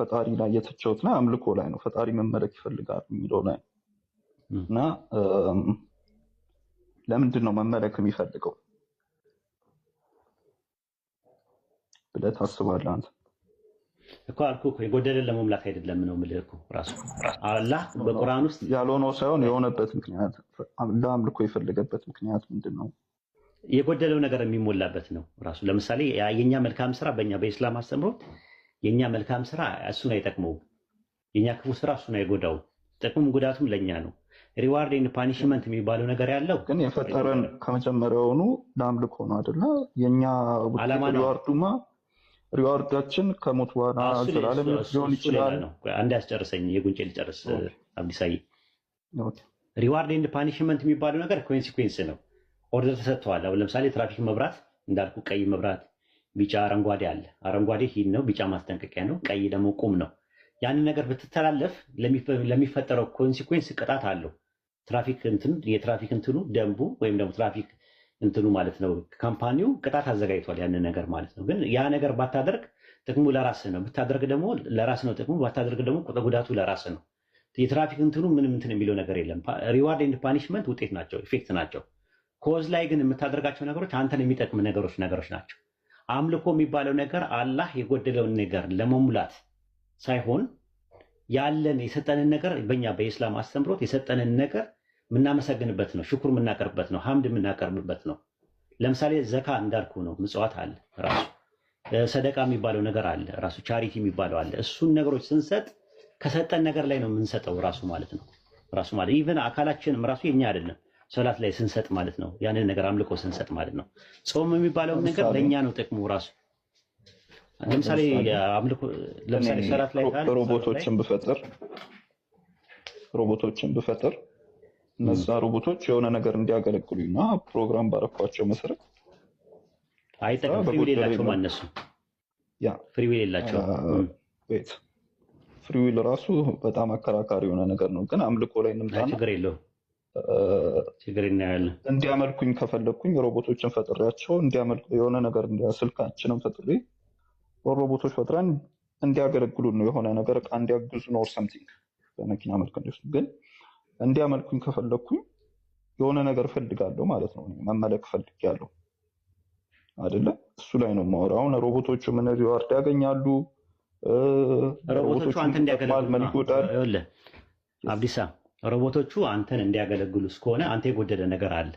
ፈጣሪ ላይ የተቸውት ላይ አምልኮ ላይ ነው። ፈጣሪ መመለክ ይፈልጋል የሚለው ላይ እና ለምንድን ነው መመለክ የሚፈልገው ብለህ ታስባለህ አንተ? እኮ አልኩህ እኮ የጎደለን ለመሙላት አይደለም ነው የምልህ እኮ ራሱ አላህ በቁርአን ውስጥ ያልሆነው ሳይሆን የሆነበት ምክንያት ለአምልኮ የፈለገበት ምክንያት ምንድን ነው? የጎደለው ነገር የሚሞላበት ነው ራሱ። ለምሳሌ የኛ መልካም ስራ በእኛ በኢስላም አስተምሮት የኛ መልካም ስራ እሱን አይጠቅመውም፣ የኛ ክፉ ስራ እሱን አይጎዳውም። ጥቅሙም ጉዳቱም ለእኛ ነው። Reward and punishment የሚባለው ነገር ያለው ግን የፈጠረን ከመጀመሪያውኑ ለአምልኮ ነው አይደለ? የኛ ውጤት ዓላማ ነው። reward ኡማ reward ኣችን ከሞት በኋላ ዘላለም ሊሆን እሱ ሌላ ይችላል። ነው። አንድ ያስጨርሰኝ፣ የጉንጬ ልጨርስ አብዲሳዬ። Okay። Reward and punishment የሚባለው ነገር consequence ነው። Order ተሰጥተዋል። አሁን ለምሳሌ ትራፊክ መብራት እንዳልኩ ቀይ መብራት፣ ቢጫ፣ አረንጓዴ አለ። አረንጓዴ ሂድ ነው፣ ቢጫ ማስጠንቀቂያ ነው፣ ቀይ ደግሞ ቁም ነው። ያንን ነገር ብትተላለፍ ለሚፈጠረው consequence ቅጣት አለው። ትራፊክ እንትን የትራፊክ እንትኑ ደንቡ ወይም ደግሞ ትራፊክ እንትኑ ማለት ነው company ው ቅጣት አዘጋጅቷል ያንን ነገር ማለት ነው። ግን ያ ነገር ባታደርግ ጥቅሙ ለራስህ ነው፣ ብታደርግ ደግሞ ለራስህ ነው ጥቅሙ፣ ባታደርግ ደግሞ ጉዳቱ ለራስህ ነው። የትራፊክ እንትኑ ምንም እንትን የሚለው ነገር የለም። Reward and punishment ውጤት ናቸው፣ effect ናቸው። Cause ላይ ግን የምታደርጋቸው ነገሮች አንተን የሚጠቅም ነገሮች ናቸው። አምልኮ የሚባለው ነገር አላህ የጎደለውን ነገር ለመሙላት ሳይሆን ያለን የሰጠንን ነገር በእኛ በኢስላም አስተምሮት የሰጠንን ነገር የምናመሰግንበት ነው፣ ሽኩር የምናቀርብበት ነው፣ ሐምድ የምናቀርብበት ነው። ለምሳሌ ዘካ እንዳልኩ ነው፣ ምጽዋት አለ ራሱ፣ ሰደቃ የሚባለው ነገር አለ ራሱ፣ charity የሚባለው አለ። እሱን ነገሮች ስንሰጥ ከሰጠን ነገር ላይ ነው የምንሰጠው ራሱ ማለት ነው። ራሱ ማለት even አካላችንም ራሱ የኛ አይደለም፣ ሶላት ላይ ስንሰጥ ማለት ነው፣ ያንን ነገር አምልኮ ስንሰጥ ማለት ነው። ጾም የሚባለውን ነገር ለምሳሌ ለእኛ ነው ጥቅሙ ራሱ። ለምሳሌ አምልኮ ለምሳሌ እኔ ሶላት ላይ ካል ሮቦቶችን ብፈጥር እነዛ ሮቦቶች የሆነ ነገር እንዲያገለግሉኝ እና ፕሮግራም ባረኳቸው መሰረት አይጠቅም። Free will በጎደለኝ የላቸውም መልኩ እነሱ ያ Free will የላቸውም። Wait፣ free will ራሱ በጣም አከራካሪ የሆነ ነገር ነው። ግን አምልኮ ላይ አይ እንምጣና ችግር የለውም፣ ችግር እናያለን። እንዲያመልኩኝ ከፈለግኩኝ ሮቦቶችን ፈጥሬያቸው እንዲያመልኩ የሆነ ነገር ስልካችንን ፈጥሬ ሮቦቶች ፈጥረን እንዲያገለግሉ ነው፣ የሆነ ነገር እቃ እንዲያግዙ ነው or something በመኪና መልክ እንዲወስዱ። ግን እንዲያመልኩኝ ከፈለግኩኝ የሆነ ነገር እፈልጋለሁ ማለት ነው። እኔ መመለክ ፈልጌያለሁ አይደለ? እሱ ላይ ነው የማወራው። አሁን ሮቦቶቹ ምን reward ያገኛሉ? ሮቦቶቹ ሮቦቶቹ አንተ ምን ይጠቅማል? እንዲያገለግሉ ምን ነው። ይጎዳል? ይኸውልህ አብዲሳ፣ ሮቦቶቹ አንተን እንዲያገለግሉ እስከሆነ አንተ የጎደለ ነገር አለ።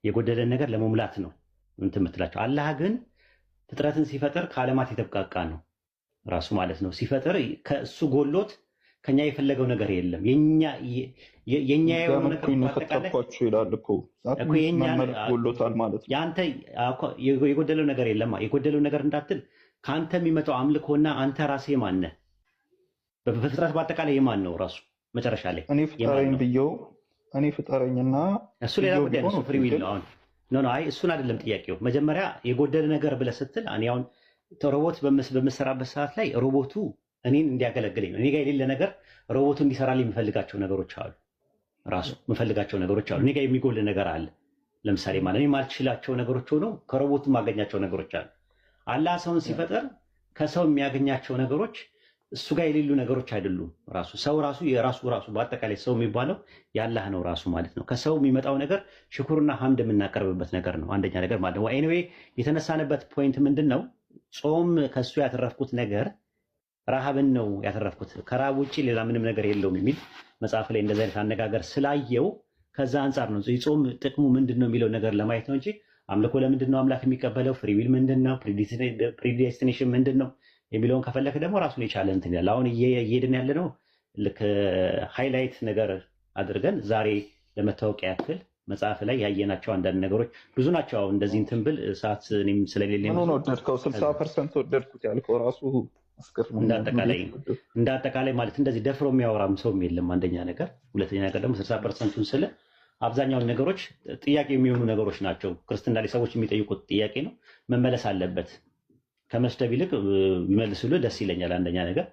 የጎደለ ነገር ለመሙላት ነው እንትን የምትላቸው። አላህ ግን ፍጥረትን ሲፈጥር ከዓለማት የተብቃቃ ነው ራሱ ማለት ነው። ሲፈጥር ከእሱ ጎሎት ከኛ የፈለገው ነገር የለም። የኛ የሆነው ነገር እንዲያመልኩኝ ነው በአጠቃላይ የፈጠርኳቸው ይላል እኮ። That እኮ means የኛ መመለክ ጎሎታል ማለት ነው። የአንተ የጎደለው ነገር የለማ። የጎደለው ነገር እንዳትል ከአንተ የሚመጣው አምልኮና አንተ ራስህ የማን ነህ? በፍጥረት በአጠቃላይ የማን ነው ራሱ መጨረሻ ላይ እኔ የማን ፍጠረኝ ነው? ብየው እኔ ፍጠረኝና እሱ ሌላ ብየው ጉዳይ ነው። ቢሆን እሱ okay፣ Free will ግን ነው። አሁን no no፣ አይ እሱን አይደለም ጥያቄው። መጀመሪያ የጎደለ ነገር ብለህ ስትል እኔ አሁን ሮቦት በምሰራበት ሰዓት ላይ ሮቦቱ እኔን እንዲያገለግለኝ ነው። እኔ ጋር የሌለ ነገር ሮቦቱ እንዲሰራልኝ የምፈልጋቸው ነገሮች አሉ። ራሱ የምፈልጋቸው ነገሮች አሉ። እኔ ጋር የሚጎል ነገር አለ። ለምሳሌ ማለት እኔ የማልችላቸው ነገሮች ሆኖ ከሮቦቱ የማገኛቸው ነገሮች አሉ። አላህ ሰውን ሲፈጥር ከሰው የሚያገኛቸው ነገሮች እሱ ጋር የሌሉ ነገሮች አይደሉም። ራሱ ሰው ራሱ የራሱ ራሱ በአጠቃላይ ሰው የሚባለው የአላህ ነው ራሱ ማለት ነው። ከሰው የሚመጣው ነገር ሽኩርና ሐምድ የምናቀርብበት ነገር ነው። አንደኛ ነገር ማለት ነው። Anyway የተነሳንበት point ምንድን ነው? ጾም ከእሱ ያተረፍኩት ነገር ረሃብን ነው ያተረፍኩት፣ ከረሃብ ውጭ ሌላ ምንም ነገር የለውም የሚል መጽሐፍ ላይ እንደዚህ አይነት አነጋገር ስላየው ከዛ አንጻር ነው የጾም ጥቅሙ ምንድን ነው የሚለው ነገር ለማየት ነው እንጂ አምልኮ ለምንድን ነው አምላክ የሚቀበለው፣ free will ምንድን ነው፣ predestination ምንድን ነው የሚለውን ከፈለክ ደግሞ ራሱን የቻለ እንትን ይላል። አሁን እየሄድን ያለ ነው ልክ highlight ነገር አድርገን ዛሬ ለመታወቂያ ያክል መጽሐፍ ላይ ያየናቸው አንዳንድ ነገሮች ብዙ ናቸው። አሁን እንደዚህ እንትን ብል ሰዓት እኔም ስለሌለኝ ምኑን ብዙ ወደድከው? 60% ወደድኩት ያልከው ራሱ አስገርሞኛል። እንዳጠቃላይ እንዴት ወደድኩት? እንደ አጠቃላይ ማለት እንደዚህ ደፍሮ የሚያወራም ሰውም የለም። አንደኛ ነገር፣ ሁለተኛ ነገር ደግሞ 60%ቱን ስለ አብዛኛውን ነገሮች ጥያቄ የሚሆኑ ነገሮች ናቸው። ክርስትና ላይ ሰዎች የሚጠይቁት ጥያቄ ነው፣ መመለስ አለበት። ከመስደብ ይልቅ ቢመልሱልህ ደስ ይለኛል። አንደኛ ነገር።